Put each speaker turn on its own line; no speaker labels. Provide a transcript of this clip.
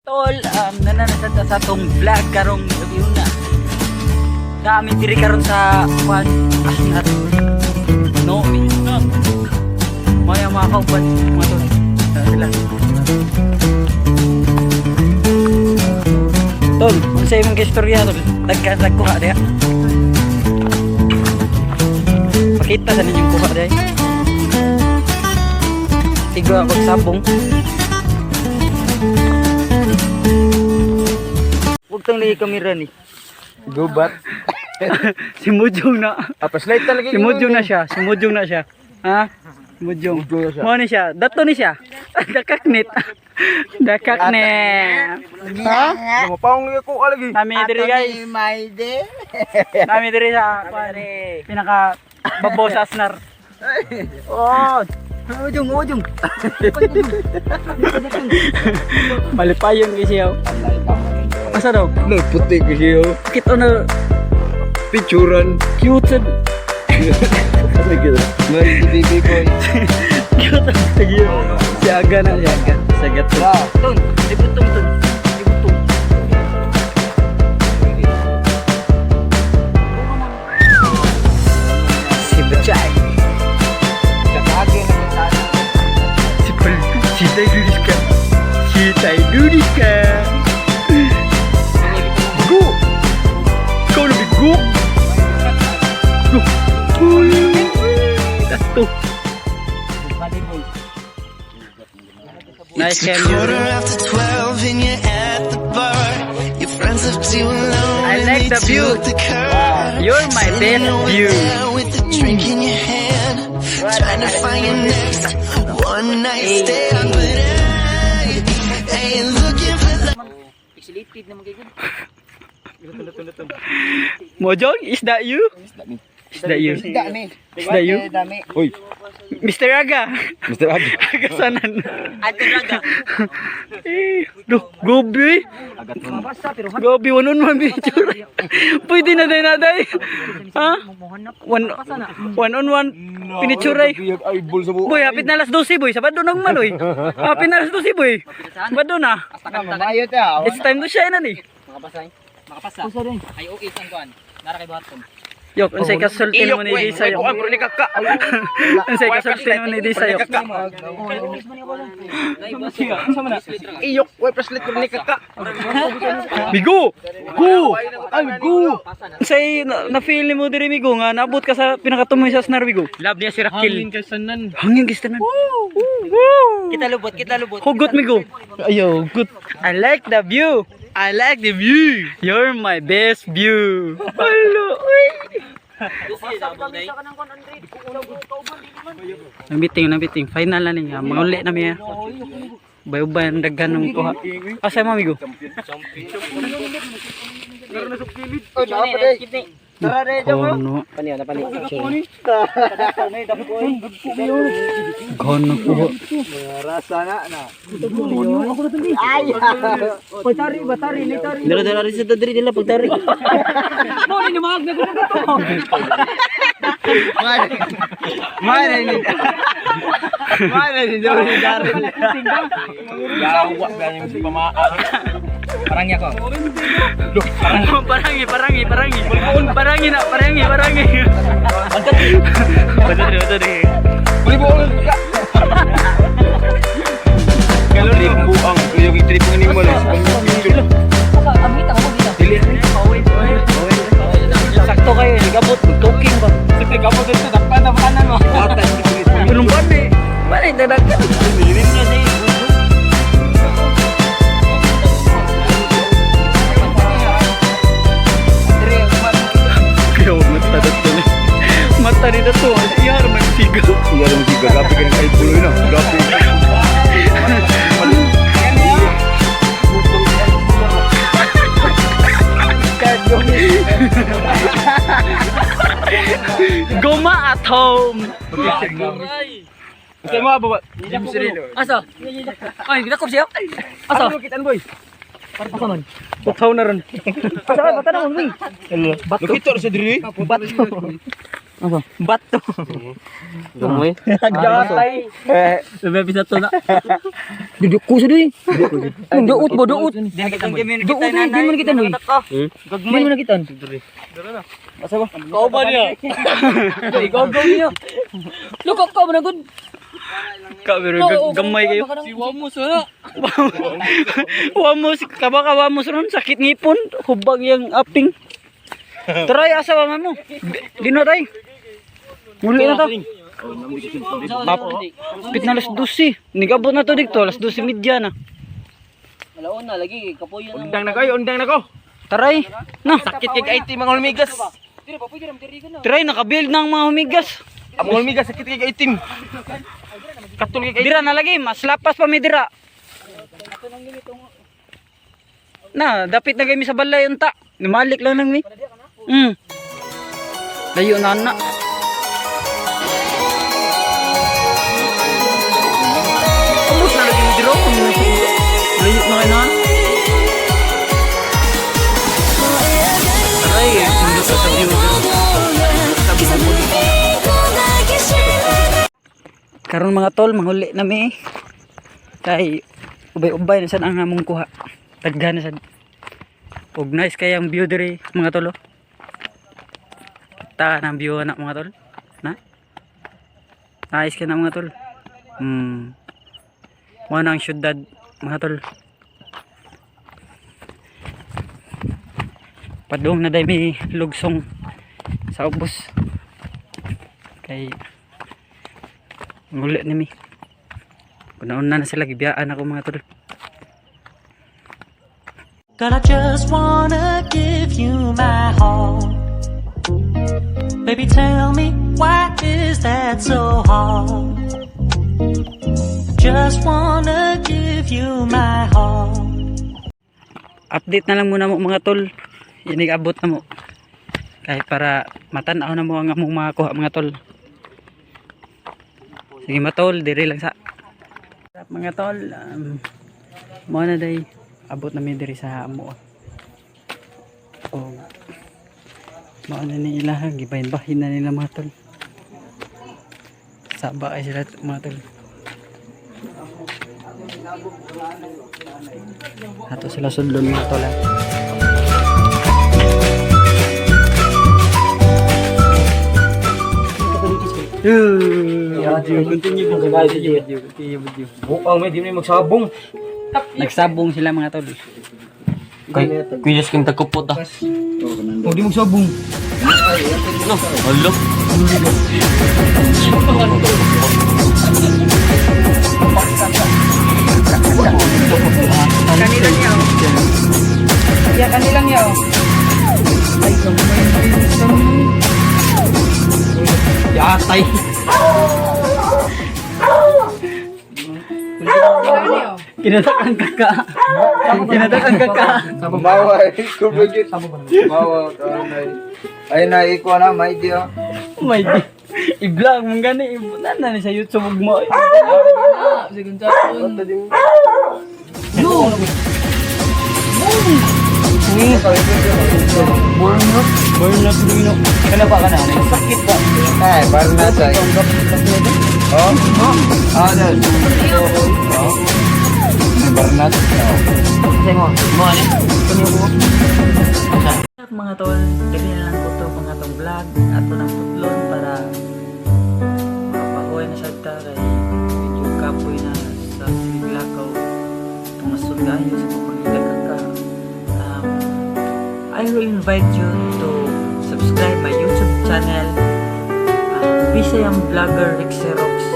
Tol, nananasad ta sa atong vlog karong gabi una. Dami diri karon sa kwan Asnat. No, maya mga kauban, mga tol. Tara sila. Tol, unsa imong istorya, tol? Dagkan kuha diha. Pakita sa ninyong kuha diha. Tigo ako sabong.
Huwag tang lagi kamera ni.
Gubat.
Si Mujong na.
Apas light talaga.
Si Mujong na siya. Si Mujong na siya. Ha? Mujong.
Mujong na siya.
Mo ni siya. Dato ni siya. Dakaknit. Dakaknit.
Ha? Mapaong lagi ako lagi.
Nami diri, guys.
Maide.
Nami diri sa kuan, pinaka babaw sa Asnar.
Oh. Ujung, ujung.
Malipayon kay siya. Asa daw?
No, puti ko siya.
Kita na
Picturan.
cute sad.
May baby boy.
Cute. Sige. Si Aga na si Aga. Si Aga to.
Tun, ibutong tun. Ibutong.
Si Bachay. Si Pal. Si Tayduriska. Si Tayduriska. Go! Ikaw na bigo! Go! Uy! Dato. Nice
It's a
can
quarter after 12 and you're at the bar. Your friends left you alone
I
and
like
they
the view.
took the car.
You're my
Sitting
best
over
view.
there with a drink in your hand, trying to find your next one night stand. But I ain't looking for love.
Pixelated naman kay good.
Mojong, is that you? Is that you?
Dami.
Is that you?
Dami.
Uy,
Mr. Aga.
Mr. Agi.
Aga sanan.
Ato raga.
Eh, do, gobi. Gobi, one on one picture. Pwede na day na day. Ha? One on one pinicture.
Ay, bol sa buo.
Boy, hapit na alas 12, boy. Sabado nang maloy. Hapit na alas 12, boy. Sabado na.
Mamayo ta.
It's time to shine na ni.
Makapasa. Makapasa. Ay okay ang kuan. Nara kay buhaton.
Yok, unsay kasulti mo ni Disa yok.
Kuan, pero ni kaka.
Unsay kasulti mo ni Disa yok.
Iyok, way praslit pero ni kaka.
Migo! Go! Ay, go! Unsay na, feel mo diri, Migo, nga naabot ka sa pinakatumoy sa Asnar, Migo?
Love niya si Rakil.
Hangin kay tanan. Hangin kay tanan. Woo!
Kita lubot, kita lubot.
Hugot, Migo. Ayo, good. I like the view. I like the view. You're my best view. Hello. Uy. Nang meeting. Final na niya. Manguli na miya. Bayubay ang daghan ng kuha. Asa mo, amigo? Kono.
Pani na pani.
Kono kuha.
Pagtari, batari, nitari. Dara dara rin sa diri nila pagtari.
Mo ni mag na to.
Mare ni. Mare ni Dori Darren. Gawa ganyan si pamaa.
Parangya ko.
Parangi, parangi, parangi. Parangi na, parangi, parangi. Betul, betul deh.
Buli buong ka. Kalori buang yung trip ng animal sa picture.
Dili.
Sakto kayo, ligabot, talking ba?
Sige, gamo dito dakpan na kanan mo.
Anong ba ni? Bani dadagan. Kaya mata dato ni. Mata ni dato, iya man siga.
Iya rin siga, gabi ka ng kahit bulo na. Gabi.
Goma at home.
Kasi mo baba.
Asa? Ay, gidakop siya. Asa?
Kitan boy.
Putaw na ron.
Asa bata na mo.
Lukito sa diri.
Bato. Bato.
Gamay.
Gatay.
Sabi sa to na. Duduk ko sa doy. Duot ba duot? Duot eh, di mo nakita noy. Di mo nakita.
Kauban niya. Ikaw go niya.
Lukok ka mo na gud. Ka pero gamay kayo.
Si Wamos wala.
Wamos ka ba ka wamos ron sakit ngipon, hubag yang aping. Try asa ba mo? Di na tay. Muli na to. Pit na alas 12. Nigabot na to dito, alas 12:30 na.
Alaon na lagi kapoy na.
Undang na ko, ay, undang na ko.
Taray. Na.
Sakit kay IT mga hulmigas.
Dira pa pwede ram diri ka na.
Try nakabuild na ang mga humigas.
Ang mga hulmigas sakit kay itim. Katul kay
Dira na lagi, mas lapas pa mi dira. Na, dapit na kami sa balay unta. Nimalik lang nang mi. Layo na na. Ubus na lagi mi dira. Layo na kayo na. Aray, nindot sa view. Karon mga tol, manghuli na mi. Kay ubay-ubay na sad ang among kuha. Daghan na sad. Ug nice kay ang view diri mga tol. Oh. Kita na ang view na mga tol. Na? Nice kay na mga tol. Mo na ang syudad mga tol. Padung na day mi lugsong sa ubos. Kay nguli ni mi. Kunaon na sila gibiyaan ako mga tol.
Girl, I just wanna give you my heart. Baby, tell me, why is that so hard? Just wanna give you my heart.
Update na lang muna mo mga tol. Inig abot na mo. Kahit para matan-aw na mo ang among mga kuha mga tol. Sige mga tol, diri lang sa mga tol. Mo na day abot na mi diri sa amo. O mao na ni ila gibahin-bahin na nila mga tol. Saba ay sila mga tol. Ato sila sudlon mga tol. Ah. Continue, continue, continue, continue.
Bukaw may di mo magsabong.
Nagsabong sila mga tol.
Kay kuyas king tagkupot ah. Oh, di magsabong. No, halo.
Kanila niya oh. Ya, kanila niya oh. Ay, gamay.
Yatay.
Kinatakan kaka. Kinatakan kaka.
Bawa, kubigit. Bawa, kanay. Ay na, ikaw na, may di ah.
Oh my God. I-vlog mong gani. I-vlog na ni sa YouTube ug mo. Burn up. Burn up dino. Kana pa kana. Sakit ba?
Ay, parang nasa. Oh? Ah, dal. Oh. May barnat. Oh.
Mga tol, dili na lang ko to pang atong vlog ato ng putlon para makapahuway na sad ta kay medyo kapoy na sa siglakaw tungason kayo sa pagpangita ka. I will invite you to subscribe my YouTube channel, Bisayang Vlogger Rick Xerox.